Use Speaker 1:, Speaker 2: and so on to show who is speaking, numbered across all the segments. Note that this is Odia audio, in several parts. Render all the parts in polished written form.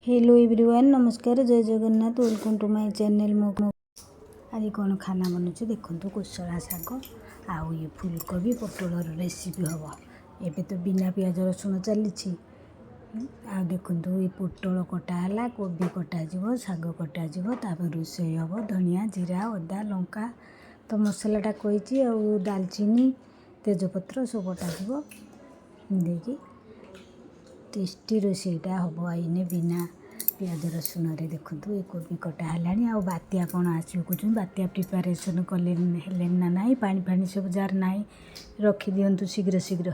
Speaker 1: ହ୍ୟାଲୋ ଏଭ୍ରିୱାନ୍, ନମସ୍କାର, ଜୟ Jagannath. Welcome to my channel. ମୁଁ ଆଜି କ'ଣ ଖାନା ବନଉଛି ଦେଖନ୍ତୁ। କୋଶଳା ଶାଗ ଆଉ ଇଏ ଫୁଲକୋବି ପୋଟଳର ରେସିପି ହେବ। ଏବେ ତ ବିନା ପିଆଜ ରସୁଣ ଚାଲିଛି। ଆଉ ଦେଖନ୍ତୁ, ଏ ପୋଟଳ କଟା ହେଲା, କୋବି କଟାଯିବ, ଶାଗ କଟାଯିବ, ତାପରେ ରୋଷେଇ ହେବ। ଧନିଆ, ଜିରା, ଅଦା, ଲଙ୍କା ତ ମସଲାଟା କହିଛି, ଆଉ ଡାଲଚିନି, ତେଜପତ୍ର ସବୁ କଟାଯିବ ଦେଇକି ଟେଷ୍ଟି ରୋଷେଇଟା ହେବ ଏଇନେ ବିନା ପିଆଜ ରସୁଣରେ। ଦେଖନ୍ତୁ, ଏ କୋବି କଟା ହେଲାଣି। ଆଉ ବାତ୍ୟା କ'ଣ ଆସିବ କହୁଛନ୍ତି। ବାତ୍ୟା ପ୍ରିପାରେସନ୍ କଲେ ହେଲେଣି ନା ନାହିଁ? ପାଣି ଫାଣି ସବୁ ଯାହାର ନାହିଁ, ରଖିଦିଅନ୍ତୁ ଶୀଘ୍ର ଶୀଘ୍ର।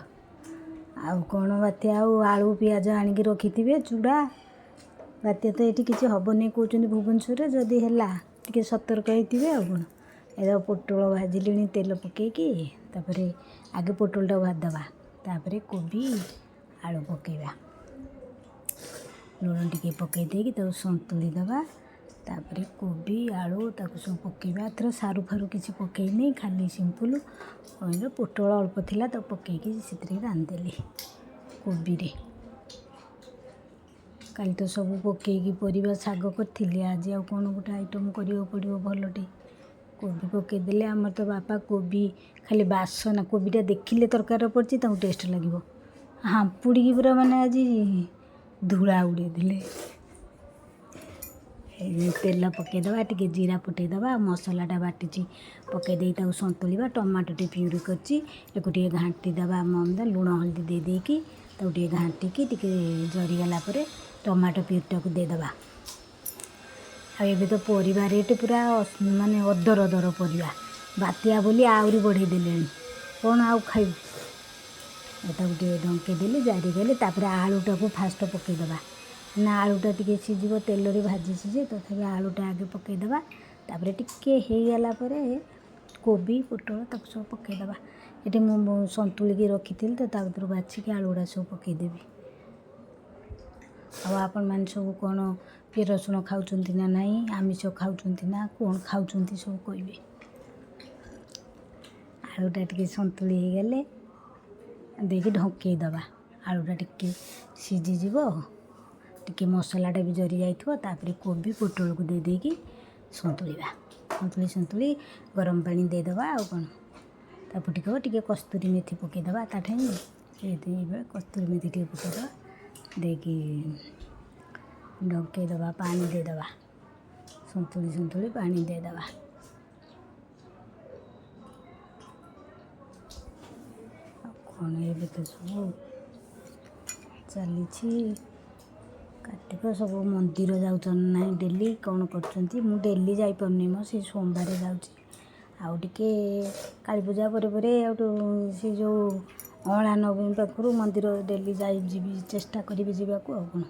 Speaker 1: ଆଉ କ'ଣ ବାତ୍ୟା, ଆଉ ଆଳୁ ପିଆଜ ଆଣିକି ରଖିଥିବେ, ଚୁଡ଼ା। ବାତ୍ୟା ତ ଏଠି କିଛି ହେବନି କହୁଛନ୍ତି ଭୁବନେଶ୍ୱରରେ। ଯଦି ହେଲା, ଟିକେ ସତର୍କ ହେଇଥିବେ। ଆଉ କ'ଣ, ଏ ପୋଟଳ ଭାଜିଲିଣି ତେଲ ପକାଇକି। ତାପରେ ଆଗେ ପୋଟଳଟାକୁ ଭାଜିଦେବା, ତାପରେ କୋବି ଆଳୁ ପକାଇବା। ଲୁଣ ଟିକେ ପକାଇ ଦେଇକି ତାକୁ ସନ୍ତୁଳି ଦେବା। ତାପରେ କୋବି, ଆଳୁ ତାକୁ ସବୁ ପକାଇବା। ଏଥର ସାରୁ ଫାରୁ କିଛି ପକାଇନି, ଖାଲି ସିମ୍ପଲ୍। ପୋଟଳ ଅଳ୍ପ ଥିଲା, ତାକୁ ପକାଇକି ସେଥିରେ ରାନ୍ଧିଦେଲି କୋବିରେ। କାଲି ତ ସବୁ ପକାଇକି ପରିବା ଶାଗ କରିଥିଲି। ଆଜି ଆଉ କ'ଣ ଗୋଟେ ଆଇଟମ୍ କରିବାକୁ ପଡ଼ିବ ଭଲଟେ। କୋବି ପକାଇଦେଲେ, ଆମର ତ ବାପା କୋବି ଖାଲି ବାସନା, କୋବିଟା ଦେଖିଲେ ତରକାରୀରେ ପଡ଼ିଛି, ତାଙ୍କୁ ଟେଷ୍ଟ ଲାଗିବ। ହାମ୍ପୁଡ଼ିକି ପୁରା ମାନେ ଆଜି ଧୂଳା ଉଡ଼େଇଦେଲେ। ତେଲ ପକାଇଦେବା, ଟିକେ ଜିରା ଫୁଟେଇଦେବା। ମସଲାଟା ବାଟିଛି, ପକାଇ ଦେଇ ତାକୁ ସନ୍ତୁଳିବା। ଟମାଟୋ ଟିକେ ପ୍ୟୁରି କରିଛି, ଏକୁ ଟିକେ ଘାଣ୍ଟି ଦେବା। ଲୁଣ ହଳଦୀ ଦେଇ ଦେଇକି ତାକୁ ଟିକେ ଘାଣ୍ଟିକି ଟିକେ ଜରିଗଲା ପରେ ଟମାଟୋ ପ୍ୟୁରିଟାକୁ ଦେଇଦେବା। ଆଉ ଏବେ ତ ପରିବା ରେଟ୍ ପୁରା ମାନେ ଅଦର ଦର ପରିବା। ବାତ୍ୟା ବୋଲି ଆହୁରି ବଢ଼େଇ ଦେଲେଣି। କ'ଣ ଆଉ ଖାଇବୁ? ତାକୁ ଟିକେ ଢଙ୍କେଇ ଦେଲି, ଜାରିଗଲେ ତାପରେ ଆଳୁଟାକୁ ଫାଷ୍ଟ ପକାଇଦେବା ନା। ଆଳୁଟା ଟିକେ ସିଝିବ, ତେଲରେ ଭାଜିଛି ଯେ, ତଥାପି ଆଳୁଟା ଆଗେ ପକାଇଦେବା। ତାପରେ ଟିକେ ହେଇଗଲା ପରେ କୋବି, ପୋଟଳ ତାକୁ ସବୁ ପକାଇଦେବା। ଏଠି ମୁଁ ସନ୍ତୁଳିକି ରଖିଥିଲି ତ, ତା ଭିତରୁ ବାଛିକି ଆଳୁ ଗୁଡ଼ା ସବୁ ପକାଇଦେବି। ଆଉ ଆପଣମାନେ ସବୁ କ'ଣ ପିଆଜ ରସୁଣ ଖାଉଛନ୍ତି ନା ନାହିଁ, ଆମିଷ ଖାଉଛନ୍ତି ନା କ'ଣ ଖାଉଛନ୍ତି, ସବୁ କହିବେ। ଆଳୁଟା ଟିକେ ସନ୍ତୁଳି ହେଇଗଲେ ଦେଇକି ଢଙ୍କେଇ ଦେବା। ଆଳୁଟା ଟିକେ ସିଝିଯିବ, ଟିକେ ମସଲାଟା ବି ଜରି ଯାଇଥିବ। ତାପରେ କୋବି ପୋଟଳକୁ ଦେଇ ଦେଇକି ସନ୍ତୁଳିବା। ସନ୍ତୁଳି ସନ୍ତୁଳି ଗରମ ପାଣି ଦେଇଦେବା। ଆଉ କ'ଣ, ତାକୁ ଟିକେ ଟିକେ କସ୍ତୁରୀ ମେଥି ପକାଇଦେବା। ତା ଠାଇଁ କସ୍ତୁରୀ ମେଥି ଟିକେ ପକାଇଦେବା, ଦେଇକି ଢଙ୍କେଇ ଦେବା, ପାଣି ଦେଇଦେବା। ସନ୍ତୁଳି ସନ୍ତୁଳି ପାଣି ଦେଇଦେବା। ଆଉ କ'ଣ, ଏବେ ତ ସବୁ ଚାଲିଛି କାର୍ତ୍ତିକ। ସବୁ ମନ୍ଦିର ଯାଉଛନ୍ତି ନାହିଁ ଡେଲି? କ'ଣ କରୁଛନ୍ତି? ମୁଁ ଡେଲି ଯାଇପାରୁନି ମ, ସେ ସୋମବାର ଯାଉଛି। ଆଉ ଟିକେ କାଳୀ ପୂଜା ପରେ ପରେ ଆଉ ସେ ଯେଉଁ ଅଁଳା ନବମୀ ପାଖରୁ ମନ୍ଦିର ଡେଲି ଯାଇ ଯିବି, ଚେଷ୍ଟା କରିବି ଯିବାକୁ। ଆଉ କ'ଣ,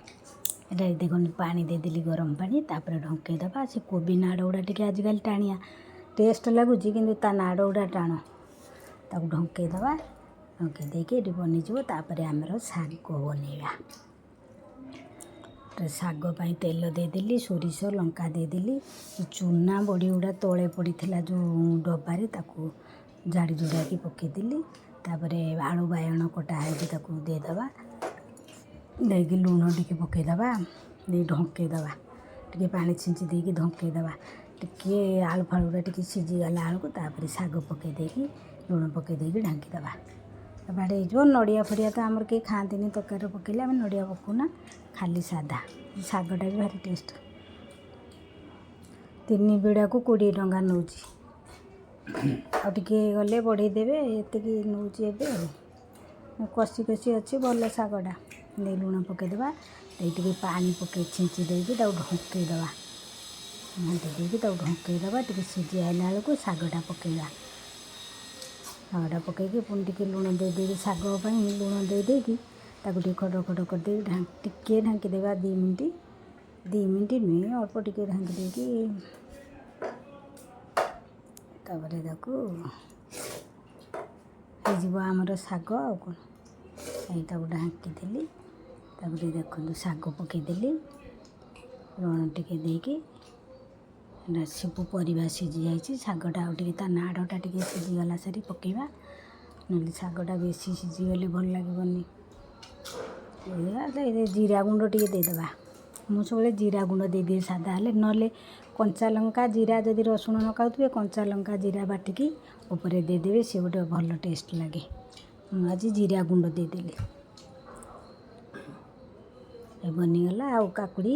Speaker 1: ଏଇଟା ଦେଖନ୍ତୁ, ପାଣି ଦେଇଦେଲି, ଗରମ ପାଣି। ତାପରେ ଢଙ୍କେଇ ଦେବା। ସେ କୋବି ନାଡ଼ ଗୁଡ଼ା ଟିକେ ଆଜିକାଲି ଟାଣିଆ, ଟେଷ୍ଟ ଲାଗୁଛି କିନ୍ତୁ ତା ନାଡ଼ ଗୁଡ଼ା ଟାଣ। ତାକୁ ଢଙ୍କେଇ ଦେବା। ଢଙ୍କେଇ ଦେଇକି ଏଠି ବନିଯିବ। ତାପରେ ଆମର ଶାଗ ବନେଇବା। ଶାଗ ପାଇଁ ତେଲ ଦେଇଦେଲି, ସୋରିଷ ଲଙ୍କା ଦେଇଦେଲି। ଚୁନା ବଡ଼ି ଗୁଡ଼ା ତଳେ ପଡ଼ିଥିଲା ଯେଉଁ ଡବାରେ, ତାକୁ ଝାଡ଼ି ଝୁଡ଼ାକି ପକାଇଦେଲି। ତାପରେ ଆଳୁ ବାଇଗଣ କଟା ହେଇକି ତାକୁ ଦେଇଦେବା। ଦେଇକି ଲୁଣ ଟିକେ ପକାଇଦେବା, ଦେଇ ଢଙ୍କେଇ ଦେବା। ଟିକେ ପାଣି ଛିଞ୍ଚି ଦେଇକି ଢଙ୍କେଇ ଦେବା। ଟିକେ ଆଳୁ ଫାଳୁ ଗୁଡ଼ା ଟିକେ ସିଝିଗଲା ବେଳକୁ ତାପରେ ଶାଗ ପକାଇ ଦେଇକି, ଲୁଣ ପକାଇ ଦେଇକି ଢାଙ୍କିଦେବା। ବାଡ଼େଇ ହେଇଯିବ। ନଡ଼ିଆ ଫଡ଼ିଆ ତ ଆମର କେହି ଖାଆନ୍ତିନି ତରକାରୀରେ ପକାଇଲେ। ଆମେ ନଡ଼ିଆ ପକାଉନା, ଖାଲି ସାଧା। ଶାଗଟା ବି ଭାରି ଟେଷ୍ଟ। ତିନି ବିଡ଼ାକୁ 20 ଟଙ୍କା ନେଉଛି। ଆଉ ଟିକେ ଗଲେ ବଢ଼େଇ ଦେବେ। ଏତିକି ନେଉଛି ଏବେ। ଆଉ କଷି କଷି ଅଛି ଭଲ ଶାଗଟା। ଦେଇ ଲୁଣ ପକାଇଦେବା, ଦେଇ ଟିକେ ପାଣି ପକାଇ ଛିଞ୍ଚି ଦେଇକି ତାକୁ ଢଙ୍କେଇ ଦେବା। ଘାଣ୍ଟି ଦେଇକି ତାକୁ ଢଙ୍କେଇ ଦେବା। ଟିକେ ସିଝି ଆଇଲା ବେଳକୁ ଶାଗଟା ପକାଇବା। ଶାଗଟା ପକାଇକି ପୁଣି ଟିକେ ଲୁଣ ଦେଇ ଦେଇକି, ଶାଗ ପାଇଁ ଲୁଣ ଦେଇ ଦେଇକି ତାକୁ ଟିକେ ଖଡ଼ ଖଡ଼ କରିଦେଇକି ଟିକେ ଢାଙ୍କିଦେବା 2 ମିନିଟ୍। 2 ମିନିଟ୍ ନୁହେଁ, ଅଳ୍ପ ଟିକେ ଢାଙ୍କି ଦେଇକି ତାପରେ ତାକୁ ହେଇଯିବ ଆମର ଶାଗ। ଆଉ କ'ଣ, ଏଇ ତାକୁ ଢାଙ୍କିଦେଲି। ତାପରେ ଦେଖନ୍ତୁ, ଶାଗ ପକାଇଦେଲି, ଲୁଣ ଟିକେ ଦେଇକି। ସବୁ ପରିବା ସିଝି ଯାଇଛି। ଶାଗଟା ଆଉ ଟିକେ ତା ନାଡ଼ଟା ଟିକେ ସିଝିଗଲା ସାରି ପକାଇବା, ନହେଲେ ଶାଗଟା ବେଶୀ ସିଝିଗଲେ ଭଲ ଲାଗିବନି। ଏଇଆ ଜିରା ଗୁଣ୍ଡ ଟିକେ ଦେଇଦେବା। ମୁଁ ସବୁବେଳେ ଜିରା ଗୁଣ୍ଡ ଦେଇଦିଏ ସାଧା ହେଲେ। ନହେଲେ କଞ୍ଚା ଲଙ୍କା ଜିରା, ଯଦି ରସୁଣ ନ ଖାଉଥିବେ, କଞ୍ଚା ଲଙ୍କା ଜିରା ବାଟିକି ଉପରେ ଦେଇଦେବେ, ସେ ଗୋଟେ ଭଲ ଟେଷ୍ଟ ଲାଗେ। ମୁଁ ଆଜି ଜିରା ଗୁଣ୍ଡ ଦେଇଦେଲି। ଏ ବନିଗଲା ଆଉ କାକୁଡ଼ି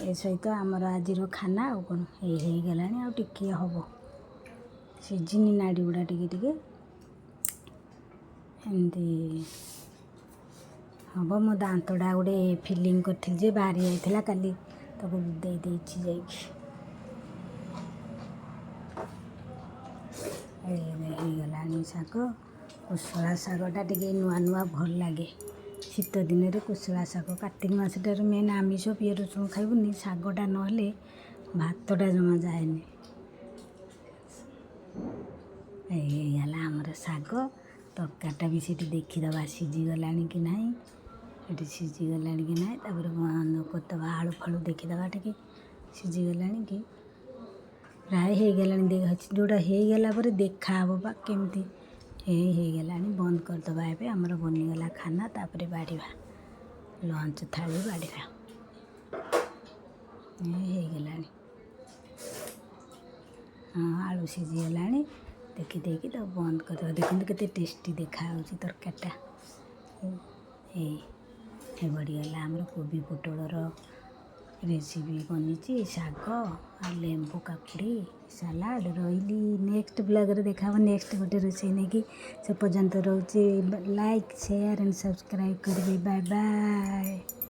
Speaker 1: ଏ ସହିତ ଆମର ଆଜିର ଖାନା। ଆଉ କ'ଣ, ଏଇ ହେଇଗଲାଣି, ଆଉ ଟିକିଏ ହେବ। ସିଝିନି ନାଡ଼ି ଗୁଡ଼ା, ଟିକେ ଟିକେ ଏମିତି ହେବ। ମୋ ଦାନ୍ତଟା ଗୋଟେ ଫିଲିଂ କରିଥିଲି ଯେ ବାହାରି ଯାଇଥିଲା, କାଲି ତାକୁ ଦେଇ ଦେଇଛି ଯାଇକି। ହେଇଗଲାଣି ଶାଗ। କୋଶଳା ଶାଗଟା ଟିକେ ନୂଆ ନୂଆ ଭଲ ଲାଗେ ଶୀତ ଦିନରେ କୋଶଳା ଶାଗ। କାର୍ତ୍ତିକ ମାସଟାରେ ମେନ୍ ଆମିଷ, ପିଆଜ ରସୁଣ ଖାଇବୁନି, ଶାଗଟା ନହେଲେ ଭାତଟା ଜମା ଯାଏନି। ହେଇଗଲା ଆମର ଶାଗ। ତରକାରୀଟା ବି ସେଠି ଦେଖିଦେବା ସିଝିଗଲାଣି କି ନାହିଁ। ଏଠି ସିଝିଗଲାଣି କି ନାହିଁ, ତାପରେ ବନ୍ଦ କରିଦେବା। ଆଳୁ ଫାଳୁ ଦେଖିଦେବା ଟିକେ ସିଝିଗଲାଣି କି। ପ୍ରାୟ ହେଇଗଲାଣି। ଯେଉଁଟା ହେଇଗଲା ପରେ ଦେଖା ହେବ ବା କେମିତି ହେଇଗଲାଣି। ବନ୍ଦ କରିଦେବା। ଏବେ ଆମର ବନିଗଲା ଖାନା। ତାପରେ ବାଢ଼ିବା, ଲଞ୍ଚ ଥାଳି ବାଢ଼ିବା। ହେଇଗଲାଣି। ହଁ, ଆଳୁ ସିଝିଗଲାଣି। ଦେଖିଦେଇକି ତାକୁ ବନ୍ଦ କରିଦେବା। ଦେଖନ୍ତୁ କେତେ ଟେଷ୍ଟି ଦେଖାହେଉଛି ତରକାରୀଟା। ଏଇ ବଢ଼ିଗଲା ଆମର କୋବି ପୋଟଳର ରେସିପି ବନିଛି, ଶାଗ ଆଉ ଲେମ୍ବୁ କାକୁଡ଼ି ସାଲାଡ଼। ରହିଲି, ନେକ୍ସଟ ବ୍ଲଗ୍ରେ ଦେଖାହେବ ନେକ୍ସଟ ଗୋଟେ ରୋଷେଇ ନେଇକି। ସେ ପର୍ଯ୍ୟନ୍ତ ରହୁଛି। ଲାଇକ୍, ସେୟାର ଆଣ୍ଡ ସବସ୍କ୍ରାଇବ୍ କରିବେ। Bye bye.